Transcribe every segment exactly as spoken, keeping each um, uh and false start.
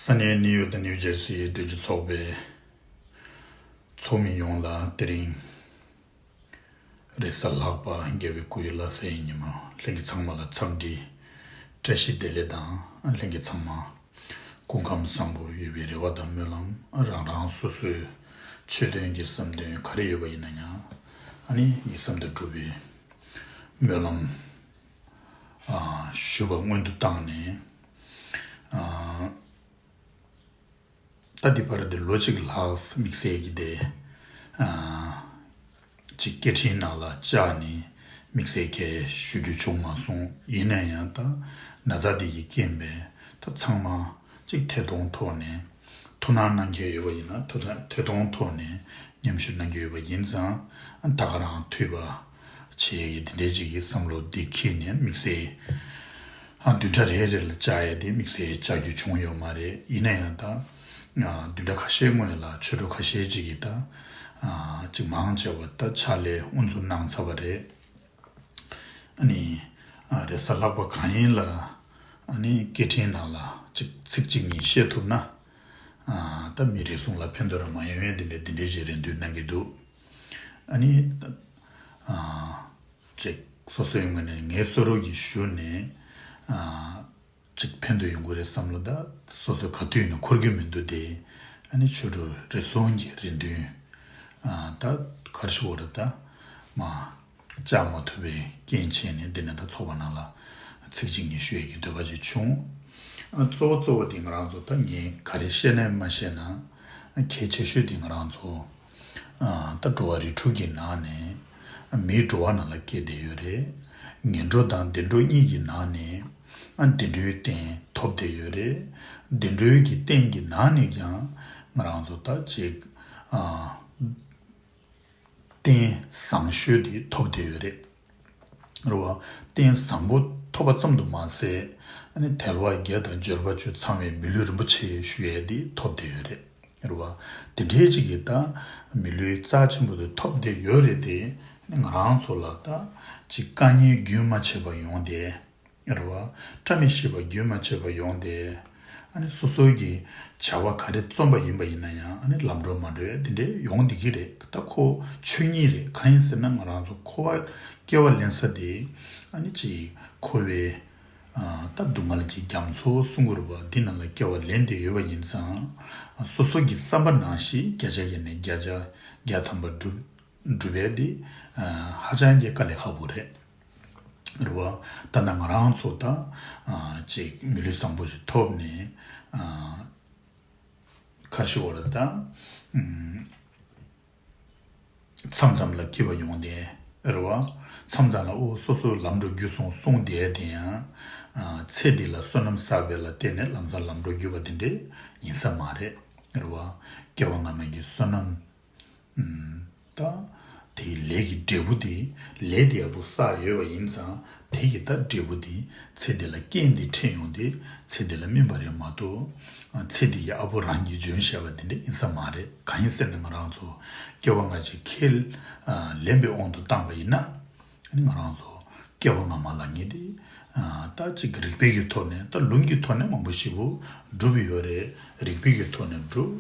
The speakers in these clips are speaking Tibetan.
ཨ་ནེ་ནིའུ་ཡོག་དང་ནིའུ་ཇར་སིའི་འབྲེལ་གཅོད་ཚོགས་པའི་ཚོགས་མི་ཡོངས་ལ་དེ་རིང་རེས་གཟའ་ལྷག་པ་རྒྱལ་བའི་སྐུ་ཡི་བླ་གཟའི་ཉི་མ། ལྷན་རྒྱས་ཚང་མ་ལ་འཚམས་འདྲི་བཀྲ་ཤིས་བདེ་ལེགས་དང་། ལྷན་རྒྱས་ཚང་མ་སྐུ་ཁམས་བཟང་པོ་ཡོད་པའི་རེ་བ་དང་སྨོན་ལམ། རང་རང་སོ་སོའི་ཆོས་དོན་གྱི་བསམ་དོན་ག་རེ་ཡོད་པ་ཡིན་ན་ཡང་ཨ་ནི་ཡིད་བསམ་དུ་འགྲུབ་པའི་སྨོན་ལམ་ཨ་ཞུ་བ་སྔོན་དུ་བཏང་ནས། ཨ་ད་འདི་བར་དུ་ལོ་གཅིག་ལྷག་དམིགས་བསལ་གྱི་དེ་ཨ་ཅིག་སྐད་འཕྲིན་ནང་ལ་བཅར་ནས་དམིགས་བསལ་གྱི་ཞུ་རྒྱུ་བྱུང་མ་སོང་། ཡིན་ན་ཡང་ད་ན་ཚ་འདི་ཡི་རྐྱེན་པས་ད་ཚང་མ་ཅིག་ཐད་གཏོང་ཐོག་ནས་ཐུགས་སྣང་གནང་མཁན་ཡོད་པ་ཡིན་ན་ཐུགས་ཐད་གཏོང་ཐོག་ནས་མཉམ་ཞུགས་གནང་རྒྱུ་ཡོད་པ་ཡིན་ཙང་། ད་ག་རང་འཐུས་པ་བྱེད་ཡ་གི་དེ་འདྲའི་ཅིག་གི་བསམ་བློ་འདི་འཁྱེར་ནས་དམིགས་བསལ་ཨ་བདུན་ཕྲག་རེ་རེ་ལ་བཅར་ཡ་དེ་དམིགས་བསལ་བཅར་རྒྱུ་བྱུང་ཡོད་མ་རེད། ཡིན་ན་ཡང་ད་ཨ་བདུན་ཕྲག་ཁ་ཤས་སྔོན་ལ་ཆོས་གྲོགས་ཁ་ཤས་ཅིག་གིས་ད་ཨ་ཅིག་མང་ཆེ་བ་ད་ཕྱག་ལས་དབུ་འཛུགས་གནང་ཚར་བ་རེད། ཨ་ནི་ཨ་རེས་གཟའ་ལྷག་པ་གང་ཡིན་ལ་ཨ་ནི་སྐད་འཕྲིན་ནང་ལ་ཅིག་ཚིག་གཅིག་གཉིས་བཤད་ཐུབ་ན་ཨ་ད་མི་རེ་ཟུང་ལ་ཕན་ཐོགས་ར་མ་ཡོང་ཡ་དེ་འདྲ་དེ་འདྲའི་ཅིག་རེ་འདུན་གནང་གི་འདུག་ཨ་ནི་ཨ་ཅིག་སོ་སོའི་ངོས་ནས་ངའི་བསམ་བློ་གི་ཞུ་ནས་ཨ་ཅིག་ཕན་ཐོགས་ཡོང་གི་རེད་བསམ་བློ། ད་སོ་སོ་ག་དུས་ཡིན་ན་འཁོར་གི་མི་འདུག་སྟེ། ཨ་ནི་ཆོས་གྲོགས་རེ་ཟུང་གི་རེ་འདུན་ཨ་ད་ག་རེ་ཞུ་དགོས་རེད། ད་མ་བཅར་མ་ཐུབ་པའི་རྐྱེན་བྱས་ནས་འདི་ནས་ད་ཚོགས་པ་ནང་ལ་ཚིག་གཅིག་གཉིས་ཞུ་ཡས་ཀྱི་འདོད་པ་ཅིག་བྱུང་། ཨ་གཙོ་བོ་གཙོ་བོ་དེ་ང་རང་ཚོ་ད་ངས་ག་རེ་བཤད་ན་མ་བཤད་ན་གལ་ཆེ་ཤོས་དེ་ང་རང་ཚོ་ཨ་ད་འགྲོ་བ་རིགས་དྲུག་གི་ནང་ནས་མིའི་འགྲོ་བ་ནང་ལ་སྐྱེས་བསྡད་ཡོད་རེད། ངན་འགྲོ་དང་བདེ་འགྲོ་གཉིས་ཀྱི་ནང་ནས་ཨ་བདེ་འགྲོའི་རྟེན་ཐོབ་བསྡད་ཡོད་རེད། བདེ་འགྲོའི་གི་རྟེན་གྱི་ནང་ནས་ཀྱང་ང་རང་ཚོ་ད་ཅིག་ཨ་རྟེན་བཟང་ཤོས་དེ་ཐོབ་བསྡད་ཡོད་རེད། རེད་བ། རྟེན་བཟང་པོ་ཐོབ་པ་ཙམ་དུ་མ་ཟད། ཨ་ནི་དལ་བ་བརྒྱད་དང་འབྱོར་པ་བཅུ་ཚང་བའི་མི་ལུས་རིན་པོ་ཆེ་ཞུ་ཡས་དེ་ཐོབ་བསྡད་ཡོད་རེད། རེད་བ། དེ་འདྲའི་ཅིག་གིས་ད་མི་ལུས་རྩ་ཆེན་པོ་དེ་ཐོབ་བསྡད་ཡོད་རེད་དེ། ཨ་ནི་ང་རང་ཚོ་ལ་ད་ཅིག་དཀའ་ངལ་རྒྱུན་མ་ཆད་པ་ཡོང་དེ། རེད་བ། བཀྲ་མི་ཤིས་པ་རྒྱུན་མ་ཆད་པ་ཡོང་དེ། ཨ་ནི་སོ་སོའི་གི་བྱ་བ་ག་རེ་རྩོམ་པ་ཡིན་པ་ཡིན་ན་ཡང་ཨ་ནི་ལམ་འགྲོ་མ་འགྲོ་ཡ་དེ་འདྲའི་ཡོང་བསྡད་ཀྱི་རེད། ད་ཁོ་ཆོས་ཉིད་རེད། གང་ཡིན་ཟེར་ན་ང་རང་ཚོ་འཁོར་བ་སྐྱེ་བ་ལེན་ས་དེ་ཨ་ནི་ཅིག་འཁོར་བའི་ཨ་ད་སྡུག་བསྔལ་གྱི་རྒྱ་མཚོ་གསུང་གི་རེད་བ། འདི་ནང་ལ་སྐྱེ་བ་ལེན་བསྡད་ཡོད་པ་ཡིན་ཙང་། སོ་སོ་གི་བསམ་པ་ནང་བཞིན་བརྒྱ་ཆ་བརྒྱ་ནས་བརྒྱ་ཆ་བརྒྱ་ཐམ་པ་འགྲུབ་འགྲུབ་ཡ་དེ་ཨ་ཧ་ཅང་གི་དཀའ་ལས་ཁག་པོ་རེད། རེད་བ། ད་ལྟ་ང་རང་ཚོ་ད་ཨ་ཅིག་མི་ལུས་བཟང་པོ་ཞིག་ཐོབ་ནས་ཨ་ག་རེ་ཞུ་དགོས་རེད། ད་ཨམ་མཚམས་མཚམས་ལ་སྐྱིད་པ་ཡོང་དེ། རེད་བ། མཚམས་མཚམས་ལ་ཨོ་སོ་སོ་ལམ་འགྲོ་རྒྱུ་སོང་གསུང་བསྡད་དེ་ཡང་ཨ་ཚེ་འདི་ལ་བསོད་ནམས་བསགས་པ་ལ་བརྟེན་ནས་ལམ་སང་ལམ་འགྲོ་རྒྱུ་བ་དེ་འདྲས་ཡིན་ས་མ་རེད། རེད་བ། སྐྱེ་བ་སྔ་མའི་གི་བསོད་ནམས། ཨུམ། ད་དེའི་ལས་ཀྱི་འབྲས་བུ་དེ། ལས་དེ་ཡག་པོ་བསགས་ཡོད་པ་ཡིན་ཙང་དེ་གི་ད་འབྲས་བུ་དེ་ཚེ་འདི་ལ་རྐྱེན་དེ་འཕྲད་ཡོང་དེ་ཚེ་འདི་ལ་སྨིན་པ་རེད་མ་གཏོགས། ཨ་ཚེ་འདི་ཡི་ཨ་བོ་རང་གིས་འཇོན་བྱས་པ་དེ་འདྲ་ཡིན་ས་མ་རེད། གང་ཡིན་ཟེར་ན་ང་རང་ཚོ་སྐྱེ་བ་སྔ་ཕྱི་ཁས་ཨ་ལེན་པའི་དབང་དུ་བཏང་པ་ཡིན་ན། ཨ་ནི་ང་རང་ཚོ་སྐྱེ་བ་སྔ་མ་ལ་ངེས་ཏེ། ཨ་ད་ཅིག་རིགས་པའི་གི་ཐོག་ནས་ད་ལུང་གི་ཐོག་ནས་མང་པོ་ཞིག་པོ་སྒྲུབ་ཡོད་རེད། རིགས་པའི་གི་ཐོག་ནས་སྒྲུབ།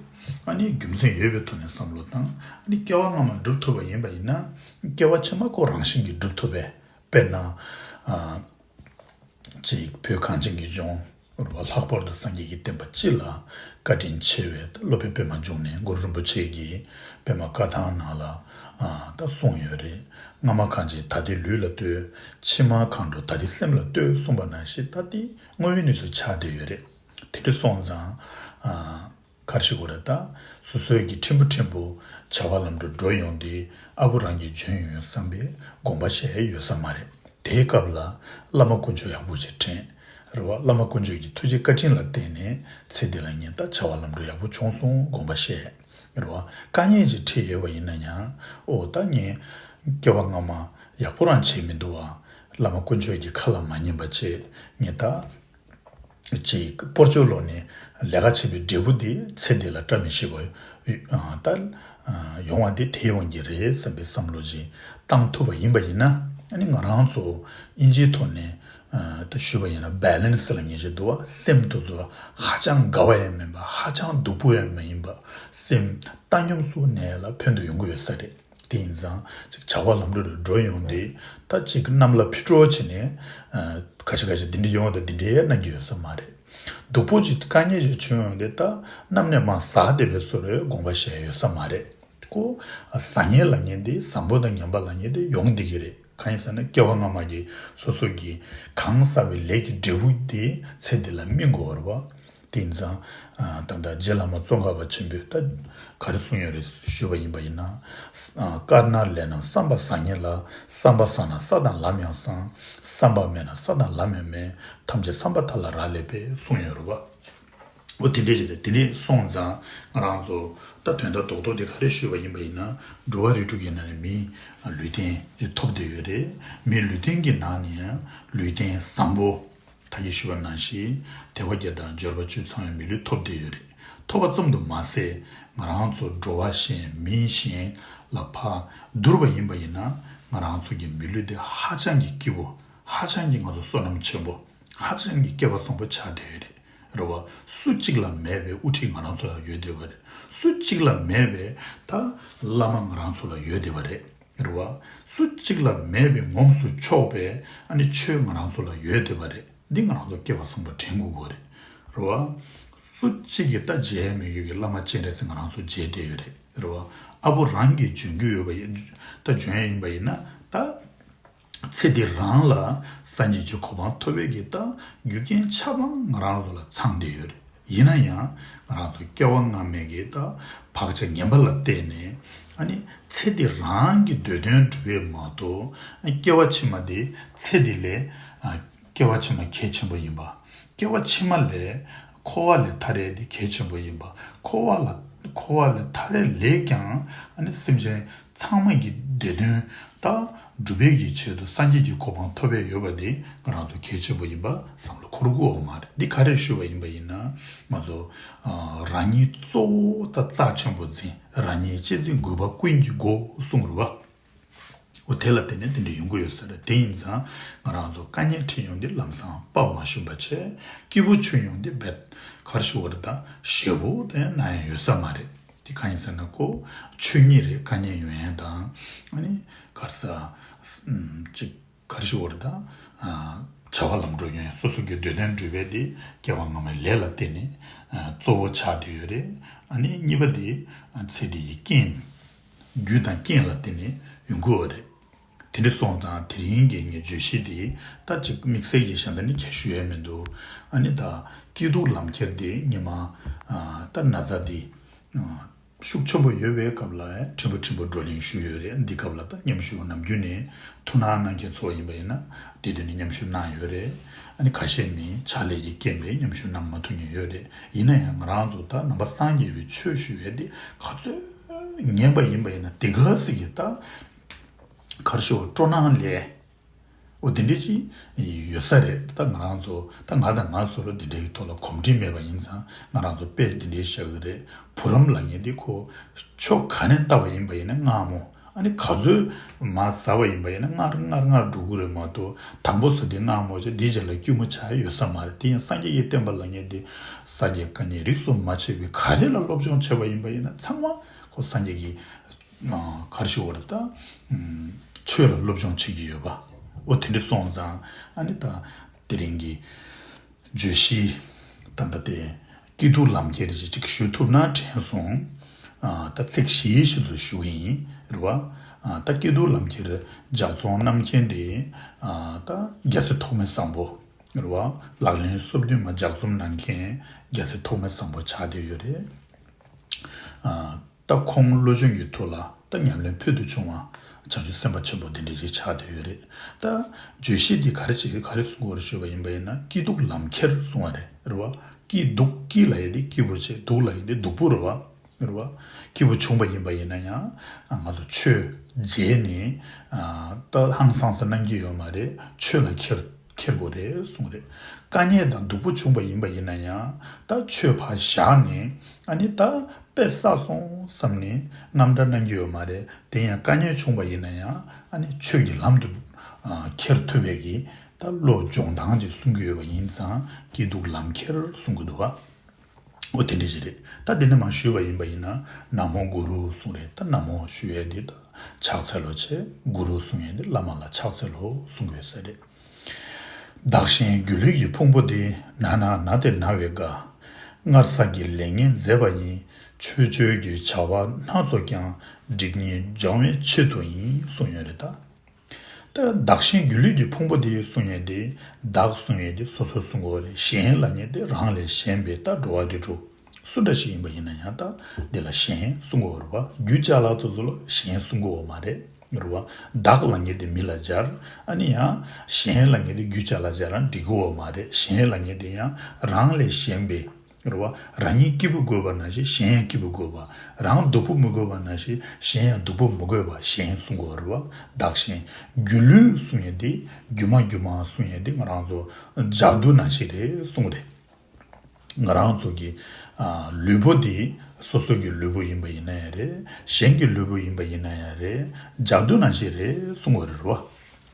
ཨ་ནི་རྒྱུ་མཚན་ཡོད་པའི་ཐོག་ནས་བསམ་བློ་བཏང་། ཨ་ནི་སྐྱེ་བ་སྔ་མ་སྒྲུབ་ཐུབ་པ་ཡིན་པ་ཡིན་ན། སྐྱེ་བ་ཕྱི་མ་ཁོ་རང་བཞིན་གྱིས་སྒྲུབ་ཐུབ་པས། དཔེར་ན། ཨ་ཅིག་བོད་གངས་ཅན་གྱི་ལྗོངས། རེད་བ། ལྷག་པར་དུ་སངས་རྒྱས་ཀྱི་བསྟན་པ་སྤྱི་ལ་བཀའ་དྲིན་ཆེ་བའི་སློབ་དཔོན་པདྨ་འབྱུང་གནས་གུ་རུ་རིན་པོ་ཆེ་གིས་པདྨ་བཀའ་ཐང་ནང་ལ་ཨ་ད་གསུངས་ཡོད་རེད། སྔ་མ་གང་བྱས་ད་ལྟའི་ལུས་ལ་ལྟོས། ཕྱི་མ་གང་འགྲོ་ད་ལྟའི་སེམས་ལ་ལྟོས་གསུངས་པ་ནང་བཞིན་ད་ལྟའི་དངོས་ཡོད་གནས་ཚུལ་ཆགས་བསྡད་ཡོད་རེད། དེ་འདྲ་སོང་ཙང་ཨ་ག་རེ་ཞུ་དགོས་རེད། ད་སོ་སོའི་གི་ཕྲན་བུ་ཕྲན་བུ་བྱ་བ་ལམ་འགྲོ་འགྲོ་ཡོང་དེ་ཨ་བོ་རང་གིས་འཇོན་ཡོང་བསམ་པའི་དགོངས་པ་བཞེས་ཡོད་ས་མ་རེད། དེའི་སྐབས་ལ་བླ་མ་དཀོན་མཆོག་ཡག་པོ་ཞིག་དྲན། རེད་བ། བླ་མ་དཀོན་མཆོག་གི་ཐུགས་རྗེ་བཀའ་དྲིན་ལ་བརྟེན་ནས་ཚེ་འདི་ལ་ངས་ད་བྱ་བ་ལམ་འགྲོ་ཡག་པོ་བྱུང་སོང་དགོངས་པ་བཞེས། རེད་བ། དཀའ་ངལ་ཅིག་འཕྲད་ཡོད་པ་ཡིན་ན་ཡང་ཨོ་ད་ངས་སྐྱེ་བ་སྔ་མ་ཡག་པོ་རང་བྱས་མི་འདུག་བ། བླ་མ་དཀོན་མཆོག་གི་ཁ་ལ་མ་ཉན་པ་བྱས་ངས་ད། ཅིག་སྤོར་གཅོག་ལོག་ནས་ལས་ཀ་བྱེད་པའི་འབྲས་བུ་དེ་ཚེ་འདི་ལ་བཀྲ་མི་ཤིས་པ་ད་ཡོང་བ་དེ་དེའི་དབང་གིས་རེད་བསམ་པའི་བསམ་བློ་ཅིག་བཏང་ཐུབ་པ་ཡིན་པ་ཡིན་ན། ཨ་ནི་ང་རང་ཚོ་ཨིན་ཇིའི་ཐོག་ནས་ ད་ཞུས་པ་ཡིན་ན་བེ་ལེན་སི་ལབ་མཁན་ཞིག་འདུག་བ། སེམས་དེ་ཚོ་ཧ་ཅང་དགའ་བ་ཡང་མིན་པ། ཧ་ཅང་སྡུག་པོ་ཡང་མ་ཡིན་པ། སེམས་བཏང་སྙོམས་སུ་གནས་ལ་ཕན་དུ་ཡོང་གི་ཡོད་ས་རེད། དེ་ཡིན་ཙང་ཅིག་བྱ་བ་ལམ་འགྲོ་རུ་འགྲོ་ཡོང་དུས་ད་ཅིག་གནམ་ལ་ཕི་དྲོ་བྱས་ནས་ཨ་ཁ་ཤས་ཁ་ཤས་འདི་འདྲ་ཡོང་དང་འདི་འདྲའི་གནང་གི་ཡོད་ས་མ་རེད། སྡུག་པོ་ཅིག་དཀའ་ངལ་ཞིག་བྱུང་ཡོང་དུས་ད་གནམ་ནས་མར་ཟག་བསྡད་པའི་བཟོ་འདྲའི་དགོངས་པ་བཞེས་ཡོད་ས་མ་རེད། ཁོ་ཟ་མཁན་ལབ་མཁན་དེ། བཟང་པོ་དང་ངན་པ་ལབ་མཁན་དེ་ཡོང་བསྡད་ཀྱི་རེད། གང་ཡིན་ཟེར་ན་སྐྱེ་བ་སྔ་མ་གི་སོ་སོ་གིས་གང་བསགས་པའི་ལས་ཀྱི་འབྲས་བུ་དེ་ཚེ་འདི་ལ་སྨིན་དགོས་པ་རེད་བ། དེ་ཡིན་ཙང་ཨ་ད་ལྟ་རྗེ་བླ་མ་ཙོང་ཁ་པ་ཆེན་པོས་ད་ག་རེ་གསུངས་ཡོད་རེད་ཞུས་པ་ཡིན་པ་ཡིན་ན། ཨ་དཀར་ནག་ལས་རྣམས་བསམ་པ་བཟང་ངན་ལ། བསམ་པ་བཟང་ན་ས་དང་ལམ་ཡང་བཟང་། བསམ་པ་དམན་ན་ས་དང་ལམ་ཡང་དམན། ཐམས་ཅད་བསམ་པ་ཐ་ལ་རག་ལས་པས་གསུངས་ཡོད་རེད་བ། འོ་དེ་འདྲས་ཞིག་རེད། དེ་འདྲས་སོང་ཙང་ང་རང་ཚོ་ད་དོན་དག་རྡོག་རྡོག་དེ་ག་རེ་ཞུས་པ་ཡིན་པ་ཡིན་ན། འགྲོ་བ་རིགས་དྲུག་གི་ནང་ནས་མི་ལུས་རྟེན་དེ་ཐོབ་བསྡད་ཡོད་རེད། མི་ལུས་རྟེན་གྱི་ནང་ནས་ཡང་ལུས་རྟེན་བཟང་པོ། ད་གིན་ཞུས་པ་ནང་བཞིན་དལ་བ་བརྒྱད་དང་འབྱོར་པ་བཅུ་ཚང་བའི་མི་ལུས་ཐོབ་བསྡད་ཡོད་རེད། ཐོབ་པ་ཙམ་དུ་མ་ཟད་ང་རང་ཚོ་འགྲོ་བ་གཞན་མི་གཞན་ལ་ཕར་བསྡུར་བ་ཡིན་པ་ཡིན་ན། ང་རང་ཚོ་གི་མི་ལུས་དེ་ཧ་ཅང་གི་སྐྱིད་པོ། ཧ་ཅང་གི་ང་ཚོ་བསོད་ནམས་ཆེན་པོ། ཧ་ཅང་གི་སྐལ་བ་བཟང་པོ་ཆགས་བསྡད་ཡོད་རེད། རེད་བ། སུ་གཅིག་ལ་མེད་པའི་དབུ་ཁྲིད་ང་རང་ཚོ་ལ་ཡོད་བསྡད་པ་རེད། སུ་གཅིག་ལ་མེད་པའི་ད་བླ་མ་ང་རང་ཚོ་ལ་ཡོད་བསྡད་པ་རེད། རེད་བ། སུ་གཅིག་ལ་མེད་པའི་ངོམས་སུ་ཆོག་པའི་ཨ་ནི་ཆོས་ང་རང་ཚོ་ལ་ཡོད་བསྡད་པ་རེད། འདི་ང་རང་ཚོ་སྐལ་བ་བཟང་པོ་དྲན་དགོས་པ་རེད། རེད་བ། སུ་གཅིག་གིས་ད་མཇལ་མི་དགོས་ཀྱི་བླ་མ་སྤྱན་རས་གཟིགས་ང་རང་ཚོ་མཇལ་བསྡད་ཡོད་རེད། རེད་བ། ཨ་བོ་རང་གིས་འཇོན་གྱི་ཡོད་པ་ཡིན། ད་འཇོན་ཡ་ཡིན་པ་ཡིན་ན་ད། ཚེ་འདི་རང་ལ་སངས་རྒྱས་ཀྱི་གོ་འཕང་ཐོབ་པའི་གི་ད་རྒྱུ་རྐྱེན་ཆ་ཚང་ང་རང་ཚོ་ལ་ཚང་བསྡད་ཡོད་རེད། ཡིན་ན་ཡང་ང་རང་ཚོ་སྐྱེ་བ་སྔ་མའི་གི་ད་བག་ཆགས་ངན་པ་ལ་བརྟེན་ནས་ཨ་ནི་ཚེ་འདི་རང་གི་འདོད་དོན་སྒྲུབ་པས་མ་གཏོགས། ཨ་སྐྱེ་བ་ཕྱི་མ་དེ་ཚེ་འདི་ལས་ཨ་སྐྱེ་བ་ཕྱི་མ་གལ་ཆེན་པོ་ཡིན་པ། སྐྱེ་བ་ཕྱི་མ་ལས་འཁོར་བ་ལས་ཐར་ཡས་དེ་གལ་ཆེན་པོ་ཡིན་པ། འཁོར་བ་ལ་འཁོར་བ་ལས་ཐར་ཡས་ལས་ཀྱང་ཨ་ནི་སེམས་ཅན་ཚང་མ་གི་བདེ་དོན་དང་སྒྲུབ་པའི་གི་ཆེད་དུ་སངས་རྒྱས་ཀྱི་གོ་འཕང་ཐོབ་པའི་ཡོད་པ་དེ་ང་རང་ཚོ་གལ་ཆེན་པོ་ཡིན་པ་བསམ་བློ་འཁོར་དགོས་པ་མ་རེད། འདི་ག་རེ་ཞུས་པ་ཡིན་པ་ཡིན་ན། ང་ཚོ་ཨ་རང་ཉིད་གཙོ་བོ་ད་རྩ་ཆེན་པོ་འཛིན། རང་ཉིད་གཅེས་འཛིན་དགོས་པ་ཀུན་གྱི་སྒོ་གསུངས་རེད་བ། འོ་དེ་ལ་བརྟེན་ནས་དེ་འདྲ་ཡོང་གི་ཡོད་ས་རེད། དེ་ཡིན་ཙང་ང་རང་ཚོ་དཀའ་ངལ་འཕྲད་ཡོང་དུས་ལམ་སང་དཔའ་མ་ཞུམ་པ་བྱས། སྐྱིད་པོ་བྱུང་ཡོང་དུས་བེད་གར་ཞུ་བར་དང་ཞེ་པོ་དེ་ན་ཡང་ཡོད་ས་མ་རེད། དེ་གང་ཡིན་ཟེར་ན་ཁོ་ཆོས་ཉིད་རེད། དཀའ་ངལ་ཡོང་ཡ་དང་ཨ་ནི་གར་ས་ཅིག་གར་ཞུ་བར་དང་བྱ་བ་ལམ་འགྲོ་ཡོང་ཡ། སོ་སོ་གི་འདོད་དོན་སྒྲུབ་པའི་དེ་སྐྱེ་བ་སྔ་མའི་ལས་ལ་བརྟེན་ནས་གཙོ་བོ་ཆགས་བསྡད་ཡོད་རེད། ཨ་ནི་གཉིས་པ་དེ་ཚེ་འདི་ཡི་རྐྱེན། རྒྱུ་དང་རྐྱེན་ལ་བརྟེན་ནས་ཡོང་གི་ཡོད་རེད། དེ་འདྲ་སོང་ཙང་དེ་རིང་གི་ངའི་བརྗོད་གཞི་དེ་ད་ཅིག་དམིགས་བསལ་གྱི་གཞན་དག་ནི་ཁྱད་ཞུ་ཡས་མི་འདུག་ཨ་ནི་ད་སྐྱིད་སྡུག་ལམ་ཁྱེར་དེ་ཉི་མ་ཨ་ད་ན་ཚ་དེ་ཨ་ཤུགས་ཆེན་པོ་ཡོད་པའི་སྐབས་ལ་ཕྲན་བུ་ཕྲན་བུ་བགྲོ་གླེང་ཞུས་ཡོད་རེད། འདི་སྐབས་ལ་ད་མཉམ་ཞུགས་ནམ་རྒྱུན་ནས་ཐུགས་སྣང་གནང་མཁན་ཚོ་ཡིན་པ་ཡིན་ན་དེ་དུས་ནས་མཉམ་ཞུགས་གནང་ཡོད་རེད། ཨ་ནི་ཁ་ཤས་ནི་ཕྱག་ལས་ཀྱི་རྐྱེན་པས་མཉམ་ཞུགས་གནང་མ་ཐུབ་མཁན་ཡོད་རེད། ཡིན་ན་ཡང་ང་རང་ཚོ་ད་ནང་པ་སངས་རྒྱས་པའི་ཆོས་ཞུ་ཡས་དེ་ག་ཚོད་ཉན་པ་ཡིན་པ་ཡིན་ན་དེ་ག་ཟིག་གི་ད་གར་ཞོག་སྤྲོ་སྣང་ལས། འོ་དེ་འདྲས་ཅིག་ཡོད་ས་རེད། ད་ང་རང་ཚོ་ད་ང་དང་ང་ཚོ་ལ་དེ་འདྲའི་ཐོག་ལ་གོམས་འདྲིས་མེད་པ་ཡིན་ཙང་ང་རང་ཚོ་དཔེ་དེ་འདྲའི་བཞག་གི་རེད། བུ་རམ་ལབ་མཁན་དེ་ཁོ་ཕྱོགས་ག་ནས་བལྟ་བ་ཡིན་པ་ཡིན་ན་སྔ་མོ། ཨ་ནི་ག་ཚོད་མར་ཟག་པ་ཡིན་པ་ཡིན་ན་སྔར་སྔར་སྔར་འགྲོ་གི་རེད་མ་གཏོགས་དང་པོ་ཟེར་དེ་སྔ་མོ་ཅིག་དེའི་རྗེས་ལ་སྐྱུར་མོ་ཆགས་ཡོད་ས་མ་རེད། དེ་ཡང་སངས་རྒྱས་ཀྱི་བསྟན་པ་ལབ་མཁན་དེ་ས་དགེ་བཀའ་རྙིང་རིས་སུ་མ་ཆད་པའི་ག་རེ་ལ་སློབ་སྦྱོང་བྱས་པ་ཡིན་པ་ཡིན་ན་ཚང་མ་ཁོ་སངས་རྒྱས་ཀྱི་གར་ཞུ་བར་ད་ཆོས་ལ་སློབ་སྦྱོང་བྱེད་ཀྱི་ཡོད་པ། འོ་དེ་འདྲ་སོང་ཙང་ཨ་ནི་ད་དེ་རིང་གི་བརྗོད་གཞི་ད་ལྟ་དེ་སྐྱིད་སྡུག་ལམ་ཁྱེར་ཅིག་ཅིག་ཞུ་ཐུབ་ན་དྲན་སོང་། ད་ཚིག་བཞི་བཞི་ཚོ་ཞུ་གི་ཡིན་རེད་བ། ད་སྐྱིད་སྡུག་ལམ་ཁྱེར་ལྗགས་རྩོམ་གནང་མཁན་དེ་ད་རྒྱལ་སྲས་ཐོགས་མེད་བཟང་པོ་རེད་བ། ལག་ལེན་སོ་བདུན་མ་ལྗགས་རྩོམ་གནང་མཁན་རྒྱལ་སྲས་ཐོགས་མེད་བཟང་པོ་ཆགས་བསྡད་ཡོད་རེད། ད་ཁོང་བློ་སྦྱོང་གི་ཐོག་ལ་ད་ཉམས་ལེན་ཕུལ་དུ་བྱུང་བ་བྱང་ཆུབ་སེམས་དཔའ་ཆེན་པོ་འདི་འདྲ་ཞིག་ཆགས་བསྡད་ཡོད་རེད། ད་བརྗོད་གཞི་འདི་ག་རེ་བྱེད་ག་རེ་གསུང་དགོས་རེད་ཞུས་པ་ཡིན་པ་ཡིན་ན་སྐྱིད་སྡུག་ལམ་ཁྱེར་གསུང་བ་རེད་རེད་བ། སྐྱིད་སྡུག་སྐྱིད་ལབ་ཡས་འདི་སྐྱིད་པོ་བྱེད། སྡུག་ལབ་ཡས་འདི་སྡུག་པོ་རེད་བ། རེད་བ། སྐྱིད་པོ་བྱུང་བ་ཡིན་པ་ཡིན་ན་ཡང་ང་ཚོ་ཆོས་བརྗེད་ནས་ད་ཧང་སངས་ས་གནང་གི་ཡོད་མ་རེད། ཆོས་ལ་ཁྱེར། ཁྱེར་དགོས་རེད་གསུངས་རེད། དཀའ་ངལ་དང་སྡུག་པོ་བྱུང་བ་ཡིན་པ་ཡིན་ན་ཡང་ད་ཆོས་ཕར་བཞག་ནས་ཨ་ནི་ད་དཔེ་བསགས་སོང་བསམ་ནས་རྔམ་དྲག་གནང་གི་ཡོད་མ་རེད། དེ་ཡང་དཀའ་ངལ་བྱུང་བ་ཡིན་ན་ཡང་ཨ་ནི་ཆོས་ཀྱི་ལམ་དུ་ཨ་ཁྱེར་ཐུབ་པའི་གི་ ད་བློ་སྦྱོང་སྟངས་ཅིག་གསུང་གི་ཡོད་པ་ཡིན་ཙང་སྐྱིད་སྡུག་ལམ་ཁྱེར་གསུང་གི་འདུག་བ། འོ་དེ་འདྲ་ཞིག་རེད། ད་དེ་ནས་མར་ཞུས་པ་ཡིན་པ་ཡིན་ན་ན་མོ་གུ་རུ་གསུང་རེད། ད་ན་མོ་ཞུ་ཡས་དེ་ད་ཕྱག་འཚལ་ལོ་བྱས། གུ་རུ་གསུང་ཡས་དེ་བླ་མ་ལ་ཕྱག་འཚལ་ལོ་གསུང་དགོས་ས་རེད། བདག་གཞན་སྒྱུ་ལུས་ཀྱི་ཕུང་པོ་འདི། ན་ན་ན་སྟེ་ན་བའི་དགའ། སྔར་བསགས་ཀྱི་ལས་ངན་མཛད་པ་ཡིན། ཆོས་སྤྱོད་ཀྱི་བྱ་བ་སྣ་ཚོགས་ཀྱང་། སྒྲིབ་གཉིས་སྦྱང་བའི་ཆེད་དུ་ཡིན། གསུངས་ཡོད་རེད་ད། ད་བདག་གཞན་སྒྱུ་ལུས་ཀྱི་ཕུང་པོ་འདི་གསུང་ཡས་དེ། བདག་གསུང་ཡས་དེ་སོ་སོ་གསུང་གི་ཡོད་རེད། གཞན་ལབ་མཁན་དེ་རང་ལས་གཞན་པའི་ད་འགྲོ་བ་རིགས་དྲུག་སུ་འདྲ་ཞིག་ཡིན་པ་ཡིན་ན་ཡང་ད་འདི་ལ་གཞན་གསུང་གི་ཡོད་རེད་བ། རྒྱུད་ཅ་ལག་དེ་ཚོ་ལ་གཞན་གསུང་གི་ཡོད་མ་རེད། རེད་བ། བདག་ལབ་མཁན་དེ་མི་ལ་སྦྱར། ཨ་ནི་ཡང་གཞན་ལབ་མཁན་དེ་རྒྱུད་ཅ་ལག་སྦྱར་རང་འགྲིག་གི་ཡོད་མ་རེད། གཞན་ལབ་མཁན་དེ་ཡང་རང་ལས་གཞན་པའི། རེད་བ། རང་ཉིད་སྐྱིད་པོ་དགོས་པ་ནང་བཞིན་གཞན་ཡང་སྐྱིད་པོ་དགོས་པ། རང་སྡུག་པོ་མི་དགོས་པ་ནང་བཞིན་གཞན་ཡང་སྡུག་པོ་མི་དགོས་པ་གཞན་གསུང་གི་ཡོད་རེད་བ། བདག་གཞན། སྒྱུ་ལུས་གསུང་ཡས་དེ་སྒྱུ་མ་སྒྱུ་མ་གསུང་ཡས་དེ་ང་རང་ཚོ་ཇ་དུ་ནང་བཞིན་རེད་གསུང་གི་རེད། ང་རང་ཚོ་གི་ཨ་ལུས་པོ་འདི་སོ་སོ་གི་ལུས་པོ་ཡིན་པ་ཡིན་ན་ཡང་རེད། གཞན་གྱི་ལུས་པོ་ཡིན་པ་ཡིན་ན་ཡང་རེད། ཇ་དུ་ནང་བཞིན་རེད་གསུང་གི་རེད་བ།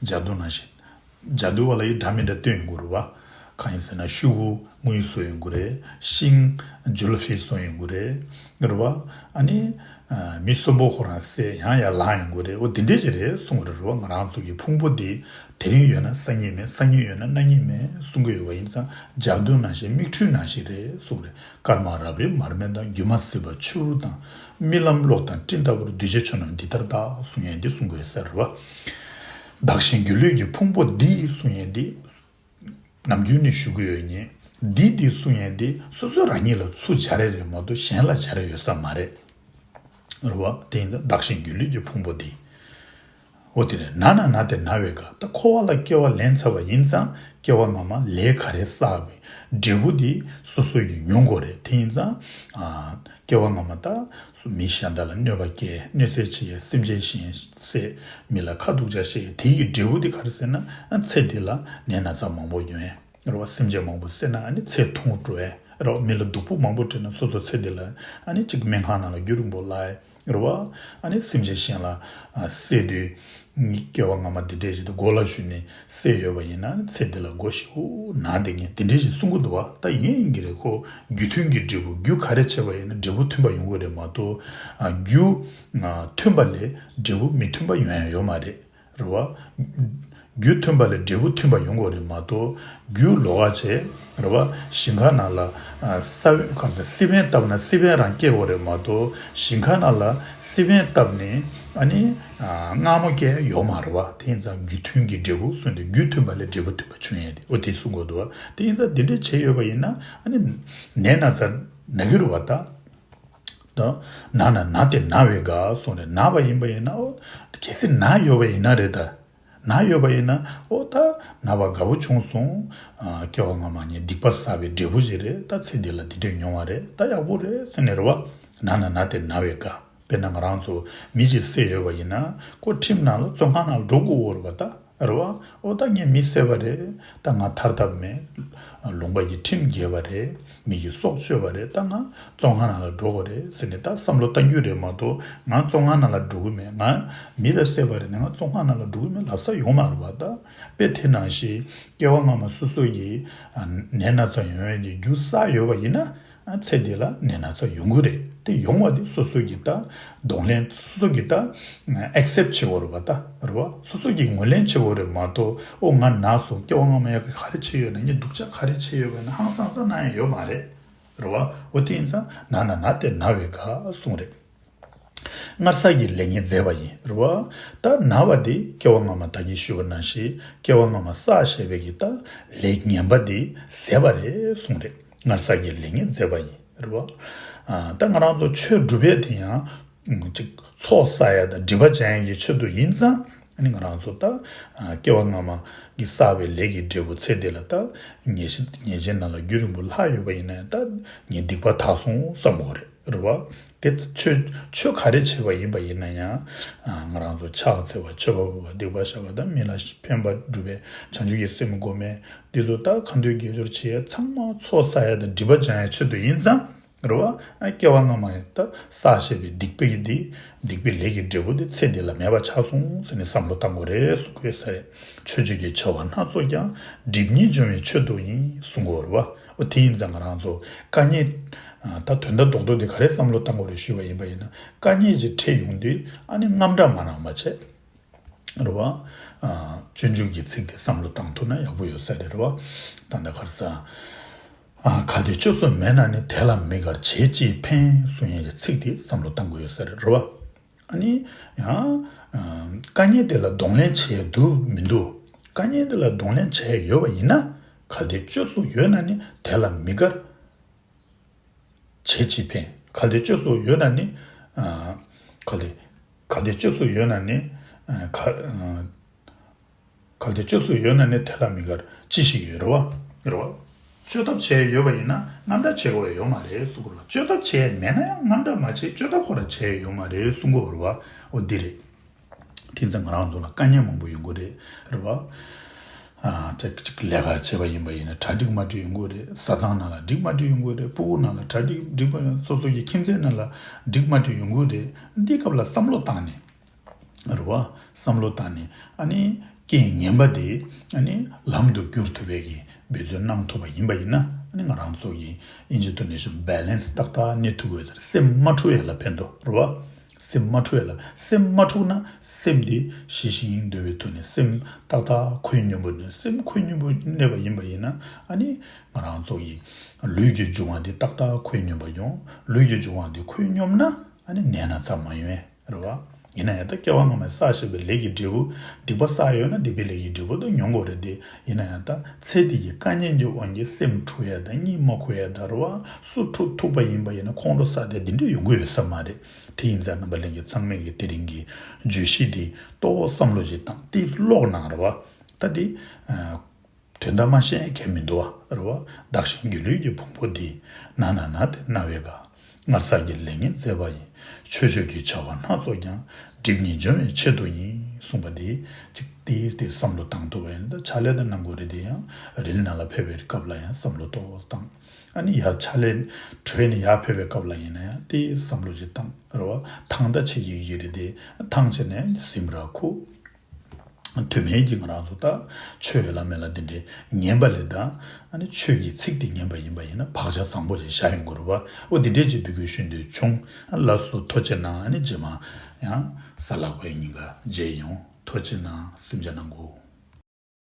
ཇ་དུ་ནང་བཞིན། ཇ་དུ་བ་ལ་ཡི་འདྲ་མི་འདྲ་སྟོན་ཡོང་གི་རེད་བ། གང་ཡིན་ཟེར་ན་ཤུ་གུ་དངུལ་བཟོ་ཡོང་གི་རེད། ཤིང་ཇུ་ལ་ཕི་བཟོ་ཡོང་གི་རེད། རེད་བ། ཨ་ནི་ཨ་མི་གསོན་པོ་ཁོ་རང་བསད་ཡང་ཡར་ལངས་ཡོང་གི་རེད། འོ་དེ་འདྲས་ཅིག་རེད་གསུང་གི་རེད་བ། ང་རང་ཚོ་གི་ཕུང་པོ་འདི་དེ་རིང་ཡོད་ན་སང་ཉིན་མེད། སང་ཉིན་ཡོད་ན་གནངས་ཉིན་མེད་གསུང་གི་ཡོད་པ་ཡིན་ཙང་ཇ་དུ་ནང་བཞིན་མིག་འཕྲུལ་ནང་བཞིན་རེད་གསུང་གི་རེད། སྐར་མ་རབ་རིབ་མར་མེ་དང་། སྒྱུ་མ་སྲིད་པ་ཆུ་བུར་དང་། རྨི་ལམ་གློག་དང་སྤྲིན་ལྟ་བུར། གདུལ་བྱའི་ཆོས་རྣམས་འདི་ལྟར་བདག་གསུང་ཡས་འདི་གསུང་དགོས་ཟེར་བ། བདག་གཞན་སྒྱུ་ལུས་ཀྱི་ཕུང་པོ་འདི་གསུང་ཡས་འདི། ནམ་རྒྱུན་ནས་ཞུ་གི་ཡོད་ཉིན། འདི་འདི་གསུང་ཡས་འདི་སོ་སོ་རང་ཉིད་ལ་ཚུར་སྦྱར་ཡས་རེད་མ་གཏོགས་གཞན་ལ་སྦྱར་ཡས་ཡོད་ས་མ་རེད། རེད་བ། དེ་ཡིན་ཙང་བདག་གཞན་སྒྱུ་ལུས་ཀྱི་ཕུང་པོ་འདི། འོ་དེ་རེད། ན་ན་ན་སྟེ་ན་བའི་དགའ། ད་འཁོར་བ་ལ་སྐྱེ་བ་ལེན་ཚར་བ་ཡིན་ཙང་སྐྱེ་བ་སྔ་མ་ལས་ག་རེ་བསགས་པའི་འབྲས་བུ་དེ་སོ་སོ་ཡིས་མྱོང་དགོས་རེད། དེ་ཡིན་ཙང་ཨ་སྐྱེ་བ་སྔ་མ་ད་མི་གཞན་དག་ལ་གནོད་པ་སྐྱེལ། གནོད་འཚེ་བྱེད་ཡས། སེམས་ཅན་གཞན་བསད། མི་ལ་ཁ་ཐུག་ཅག་བཤད་ཡས། དེ་ཡི་འབྲས་བུ་དེ་ག་རེ་ཟེར་ན་ཨ་ཚེ་འདི་ལ་ནད་ན་ཚ་མང་པོ་ཡོང་ཡས། རེད་བ། སེམས་ཅན་མང་པོ་བསད་ན་ཨ་ནི་ཚེ་ཐུང་རུ་འགྲོ་ཡས། རེད་བ། མི་ལ་སྡུག་པོ་མང་པོ་སྤྲད་ན་སོ་སོ་ཚེ་འདི་ལ་ཨ་ནི་གཅིག་སྨན་ཁང་ནང་ལ་རྒྱུན་རིང་པོ་བརླག་ཡས། རེད་བ། ཨ་ནི་སེམས་ཅན་གཞན་ལ་ཨ་བསད་དུས་སྐྱེ་བ་སྔ་མ་འདི་འདྲས་ཞིག་ཏུ་མགོ་ལ་གཞུས་ནས་བསད་ཡོད་པ་ཡིན་ན་ཨ་ནི་ཚེ་འདི་ལ་མགོ་ཞེ་པོ་ན་བསྡད་མཁན་དེ་འདྲས་ཞིག་གསུང་གི་འདུག་བ། ད་ཡིན་ཡིན་གྱི་རེད་ཁོ། རྒྱུ་མཐུན་གྱི་འབྲས་བུ། རྒྱུ་ག་རེ་བྱས་པ་ཡིན་ན་འབྲས་བུ་མཐུན་པ་ཡོང་གི་རེད་མ་གཏོགས་ཨ་རྒྱུ་ཨ་མཐུན་པ་ལས་འབྲས་བུ་མི་མཐུན་པ་ཡོང་ཡ་ཡོད་མ་རེད། རེད་བ། རྒྱུ་མཐུན་པ་ལས་འབྲས་བུ་མཐུན་པ་ཡོང་དགོས་རེད་མ་གཏོགས་རྒྱུ་ལོགས་ཀ་བྱས། རེད་བ། ཞིང་ཁ་ནང་ལ་ཨ་ས་བོན་གང་ཟེར་སི་པན་བཏབ་ན་སི་པན་རང་སྐྱེ་དགོས་རེད་མ་གཏོགས་ཞིང་ཁ་ནང་ལ་སི་པན་བཏབ་ནས་ཨ་ནི་ཨ་མངར་མོ་སྐྱེ་ཡ་ཡོད་མ་རེད་བ། དེ་ཡིན་ཙང་རྒྱུ་མཐུན་གྱི་འབྲས་བུ་གསུངས་ཏེ་རྒྱུ་མཐུན་པ་ལས་འབྲས་བུ་མཐུན་པ་བྱུང་ཡ་དེ་འོ་དེ་གསུང་དགོས་འདུག་བ། དེ་ཡིན་ཙང་འདི་འདྲས་བྱས་ཡོད་པ་ཡིན་ན་ཨ་ནི་ནད་ན་ཚ་ན་གི་རེད་བ་ད། ད་ན་ན་ན་སྟེ་ན་བའི་དགའ་གསུངས་རེད། ན་བ་ཡིན་པ་ཡིན་ན་ཨོ་གལ་སྲིད་ན་ཡོད་པ་ཡིན་ན་རེད་ད། ན་ཡོད་པ་ཡིན་ན་ཨོ་ད་ན་བ་དགའ་པོ་བྱུང་སོང་། ཨ་སྐྱེ་བ་སྔ་མ་ངས་སྡིག་པ་བསགས་པའི་འབྲས་བུ་ཞིག་རེད། ད་ཚེ་འདི་ལ་འདི་འདྲས་མྱོང་བ་རེད། ད་ཡག་པོ་རེད་ཟེར་ནས་རེད་བ། ན་ན་ན་སྟེ་ན་བའི་དགའ། དཔེར་ན་ང་རང་ཚོ་མི་གཅིག་བསད་ཡོད་པ་ཡིན་ན་ཁོ་ཁྲིམས་ནང་ལ་བཙོན་ཁང་ནང་ལ་འགྲོ་དགོས་ཡོད་རེད་བ་ད། རེད་བ། ཨོ་ད་ངས་མི་བསད་པ་རེད། ད་ང་ཐར་ཐབས་མེད། ལུང་པ་གི་ཁྲིམས་འགལ་བ་རེད། མི་གི་སྲོག་གཅོད་པ་རེད། ད་ང་བཙོན་ཁང་ནང་ལ་འགྲོ་དགོས་རེད་ཟེར་ནས་ད་བསམ་བློ་གཏང་རྒྱུ་རེད་མ་གཏོགས་ང་བཙོན་ཁང་ནང་ལ་འགྲོ་གི་མེད། ང་མི་ད་བསད་པ་རེད་ནས་ང་བཙོན་ཁང་ནང་ལ་འགྲོ་གི་མེད་ལབ་ས་ཡོད་མ་རེད་བ་ད། དཔེ་དེ་ནང་བཞིན་སྐྱེ་བ་སྔ་མ་སོ་སོ་གི་ཨ་ནད་ན་ཚ་ཡོང་ཡས་ཀྱི་རྒྱུ་བསགས་ཡོད་པ་ཡིན་ན། ཚེ་འདི་ལ་ནད་ན་ཚ་ཡོང་གི་རེད། དེ་ཡོང་བ་དེ་སོ་སོ་གིས་ད་གདོང་ལེན་སོ་སོ་གིས་ད་ཨེག་སེབ་བྱེད་དགོས་རེད་བ་ད། རེད་བ། སོ་སོ་གིས་ངོས་ལེན་བྱེད་དགོས་རེད་མ་གཏོགས་ཨོ་ང་ན་སོང་སྐྱེ་བ་སྔ་མ་ཡག་གི་ག་རེ་བྱས་ཡོད་ན་ངས་སྡུག་ཅག་ག་རེ་བྱས་ཡོད་པ་ན་ཧང་སང་ས་ན་ཡང་ཡོད་མ་རེད། རེད་བ། ཨོ་དེ་ཡིན་ཙང་ན་ན་ན་སྟེ་ན་བའི་དགའ་གསུངས་རེད། སྔར་བསགས་ཀྱི་ལས་ངན་མཛད་པ་ཡིན། རེད་བ། ད་ན་བ་དེ་སྐྱེ་བ་སྔ་མ་ད་གིན་ཞུས་པ་ནང་བཞིན་སྐྱེ་བ་སྔ་མ་བསགས་བཞག་པའི་གི་ད་ལས་ངན་པ་དེ་ཟད་པ་རེད་གསུངས་རེད། སྔར་བསགས་ཀྱི་ལས་ངན་མཛད་པ་ཡིན། རེད་བ། ཨ་ད་ང་རང་ཚོ་ཆོས་སྒྲུབ་ཡས་དེ་ཡང་ཅིག་ཚོགས་བསགས་ཡས་དང་སྒྲིབ་པ་སྦྱང་ཡས་ཀྱི་ཆེད་དུ་ཡིན་ཙང་ཨ་ནི་ང་རང་ཚོ་ད་ཨ་སྐྱེ་བ་སྔ་མ་གི་བསགས་པའི་ལས་ཀྱི་འབྲས་བུ་ཚེ་འདི་ལ་ད་ཉེས་ཉེས་ཅན་རྣམས་ལ་རྒྱུན་རིང་པོ་ལྷག་ཡོད་པ་ཡིན་ན་ཡང་ད་ངས་སྡིག་པ་དག་སོང་བསམ་དགོས་རེད། རེད་བ། དེ་ཆོས་ཆོས་ག་རེ་བྱས་པ་ཡིན་པ་ཡིན་ན་ཡང་ང་རང་ཚོ་ཕྱག་འཚལ་བ་མཆོད་པ་ཕུལ་བ་སྡིག་པ་བཤགས་པ་དང་མི་ལ་ཕན་པ་སྒྲུབ་པའི་བྱང་ཆུབ་ཀྱི་སེམས་སྒོམ་པ་འདི་ཚོ་ད་ཁ་འདོན་དགེ་སྦྱོར་བྱེད་ཡས་ཚང་མ་ཚོགས་བསགས་ཡས་དང་སྒྲིབ་པ་སྦྱང་ཡས་ཆེད་དུ་ཡིན་ཙང་ རེད་བ། ཨ་སྐྱེ་བ་སྔ་མ་ཡང་ད་བསགས་བཞག་པའི་སྡིག་པའི་འདི། སྡིག་པའི་ལས་ཀྱི་འབྲས་བུ་དེ་ཚེ་འདི་ལ་མེད་པ་ཆགས་སོང་ཟེར་ནས་བསམ་བློ་བཏང་དགོས་རེད་གསུང་གི་ཡོད་ས་རེད། ཆོས་སྤྱོད་ཀྱི་བྱ་བ་སྣ་ཚོགས་ཀྱང་། སྒྲིབ་གཉིས་འཇོམས་པའི་མཆོད་དོ་ཡིན་གསུང་གི་ཡོད་རེད་བ། འོ་དེ་ཡིན་ཙང་ང་རང་ཚོ་དཀའ་ངལ། ཨ་ད་དོན་དག་རྡོག་རྡོག་དེ་ག་རེ་བསམ་བློ་བཏང་དགོས་རེད་ཞུས་པ་ཡིན་པ་ཡིན་ན། དཀའ་ངལ་ཅིག་འཕྲད་ཡོང་དུས་ཨ་ནི་རྔམ་སྐྲག་མ་གནང་བ་བྱས། རེད་བ། ཨ་སྤྱོད་འཇུག་གི་ཚིག་དེ་བསམ་བློ་བཏང་ཐུབ་ན་ཡག་པོ་ཡོད་ས་རེད། རེད་བ། ད་ལྟ་ག་རེ་ཟ། ཨ་གལ་ཏེ་བཅོས་སུ་མེད་ན་ནི། དེ་ལ་མི་དགར་བྱས་ཅི་ཕན་གསུང་ཡས་ཀྱི་ཚིག་དེ་བསམ་བློ་བཏང་དགོས་ཡོད་ས་རེད། རེད་བ། ཨ་ནི་ཡང་ཨ་དཀའ་ངལ་དེ་ལ་གདོང་ལེན་བྱས་འདུག་མི་འདུག་དཀའ་ངལ་དེ་ལ་གདོང་ལེན་བྱས་ཡོད་པ་ཡིན་ན། གལ་ཏེ་བཅོས་སུ་ཡོད་ན་ནི། དེ་ལ་མི་དགར་བྱས་ཅི་ཕན། གལ་ཏེ་བཅོས་སུ་ཡོད་ན་ནི། ཨ་གལ་ཏེ་གལ་ཏེ་བཅོས་སུ་ཡོད་ན་ནི། ཨ་ག་ཨ་གལ་ཏེ་བཅོས་སུ་ཡོད་ན་ནི། དེ་ལ་མི་དགར་ཅི་ཞིག་ཡོད། རེད་བ། རེད་བ། བཅོས་ཐབས་བྱས་ཡོད་པ་ཡིན་ན་རྔམ་སྐྲག་བྱེད་དགོས་ཡ་ཡོད་མ་རེད་གསུང་གི་རེད་བ། བཅོས་ཐབས་བྱས་མེད་ན་ཡང་རྔམ་སྐྲག་མ་བྱེད། བཅོས་ཐབས་ཁོ་རང་བྱས་ཡོད་མ་རེད་གསུང་གི་ཡོད་རེད་བ། འོ་འདི་རེད། དེ་ཚོ་ང་རང་ཚོ་ལ་དཀའ་ངལ་མང་པོ་ཡོང་གི་རེད། རེད་བ། ཨ་ཅིག་ཅིག་ལས་ཀ་བྱས་པ་ཡིན་པ་ཡིན་ན་གྲ་སྒྲིག་མ་སྒྲིག་ཡོང་གི་རེད། བཟའ་ཚང་ནང་ལ་འགྲིག་མ་འགྲིག་ཡོང་གི་རེད། སྤུ་གུ་ནང་ལ་གྲ་སྒྲིག་འགྲིག་པ་སོ་སོ་ཡི་ཁྱིམ་མཚེས་ནང་ལ་འགྲིག་མ་འགྲིག་ཡོང་གི་རེད། འདི་སྐབས་ལ་བསམ་བློ་བཏང་ནས། རེད་བ། བསམ་བློ་བཏང་ནས་ཨ་ནི་རྐྱེན་ངན་པ་དེ་ཨ་ནི་ལམ་དུ་བསྒྱུར་ཐུབ་པའི་གི་འབད་བརྩོན་གནང་ཐུབ་པ་ཡིན་པ་ཡིན་ན། ཨ་ནི་ང་རང་ཚོ་གི་ཨིན་ཇི་ཐོག་ནས་ཞུ་བྷེ་ལེན་སི་ཏག་ཏག་གནས་ཐུབ་དགོས། སེམས་མ་འཁྲུག་ཡ་ལ་ཕན་ཐོགས། རེད་བ། སེམས་མ་འཁྲུག་ཡ་ལ། སེམས་མ་འཁྲུག་ན་སེམས་དེ་ཞི་ཞིང་དུལ་བའི་ཐོག་ནས་སེམས་ཏག་ཏག་ཁོད་སྙོམས་པོ་ནས། སེམས་ཁོད་སྙོམས་པོ་གནས་པ་ཡིན་པ་ཡིན་ན། ཨ་ནི་ང་རང་ཚོ་གི་ལུས་ཀྱི་འབྱུང་བ་འདི་ཏག་ཏག་ཁོད་སྙོམས་པ་ཡོང་། ལུས་ཀྱི་འབྱུང་བ་འདི་ཁོད་སྙོམས་ན་ཨ་ནི་ནད་ན་ཚ་མ་ཡོང་བས། རེད་བ། ཡིན་ན་ཡང་ད་སྐྱེ་བ་སྔ་མའི་བསགས་བཞག་པའི་ལས་ཀྱི་འབྲས་བུ། སྡིག་པ་བསགས་ཡོད་ན་སྡིག་པའི་ལས་ཀྱི་འབྲས་བུ་དེ་མྱོང་དགོས་རེད་དེ། ཡིན་ན་ཡང་ད་ཚེ་འདི་ཡི་དཀའ་ངལ་གྱི་དབང་གིས་སེམས་འཁྲུག་ཡ་དང་གཉིད་མ་ཁུག་ཡ་དང་། རེད་བ། སུ་འཁྲུག་ཐུག་པ་ཡིན་པ་ཡིན་ན་ཁོང་ཁྲོ་ཟ་དེ་འདི་འདྲ་ཡོང་གི་ཡོད་ས་མ་རེད། དེ་ཡིན་ཙང་རྣམ་པ་ལྷན་རྒྱས་ཚང་མས་ཀྱི་དེ་རིང་གི་བརྗོད་གཞི་འདི་ཏོག་བསམ་བློ་ཞིག་བཏང་། དེ་ཀློག་གནང་། རེད་བ། ད་དེ་ཨ། དོན་དག་མ་ཤེས་མཁན་མི་འདུག་བ། རེད་བ། བདག་གཞན་སྒྱུ་ལུས་ཀྱི་ཕུང་པོ་འདི། ན་ན་ན་སྟེ་ན་བའི་ག་སྔར་བསགས་ཀྱི་ལས་ངན་ཟད་པ་ཡིན། ཆོས་སྤྱོད་ཀྱི་བྱ་བ་སྣ་ཚོགས་ཀྱང་། སྒྲིབ་གཉིས་འཇོམས་པའི་ཆེད་དུ་ཡིན་གསུངས་པ་འདི་ཅིག་དེའི་སྟེང་བསམ་བློ་བཏང་ཐུབ་པ་ཡིན་ན། ད་ཕྱག་ལས་ད་གནང་དགོས་རེད། དེ་ཡང་རི་ལི་ནང་ལ་ཕེབས་པའི་སྐབས་ལ་ཡང་བསམ་བློ་ཏོག་ཙམ་བཏང་། ཨ་ནི་ཡར་ཕྱག་ལས་གྲོལ་ནས་ཡར་ཕེབས་པའི་སྐབས་ལ་ཡིན་ན་ཡང་དེའི་བསམ་བློ་ཅིག་བཏང་། རེད་བ། ཐང་ད་ཆེ་གི་ཡོད་རེད་དེ། ཐང་ཆེ་ནས་གཟིམ་ར་ཁུག་དུ་མའི་གི་ང་རང་ཚོ་ད་ཆོས་ཡོད་ལ་མེད་ལ་འདི་འདྲའི་ཉན་པ་ལས་ད། ཨ་ནི་ཆོས་ཀྱི་ཚིག་དེ་ཉན་པ་ཡིན་པ་ཡིན་ན་བག་ཆགས་བཟང་པོ་ཞིག་བཞག་ཡོང་གི་རེད་བ། འོ་འདི་འདྲའི་ཅིག་འབོད་སྐུལ་ཞུ་འདོད་བྱུང་། ལགས་སོ། ཐུགས་རྗེ་གནང་། ཨ་ནི་རྗེས་མ་ཡང་གཟའ་ལྷག་པའི་ཉིན་ཀ་མཇལ་ཡོང་། ཐུགས་རྗེ་གནང་། གཟིམ་འཇག་གནང་གོ།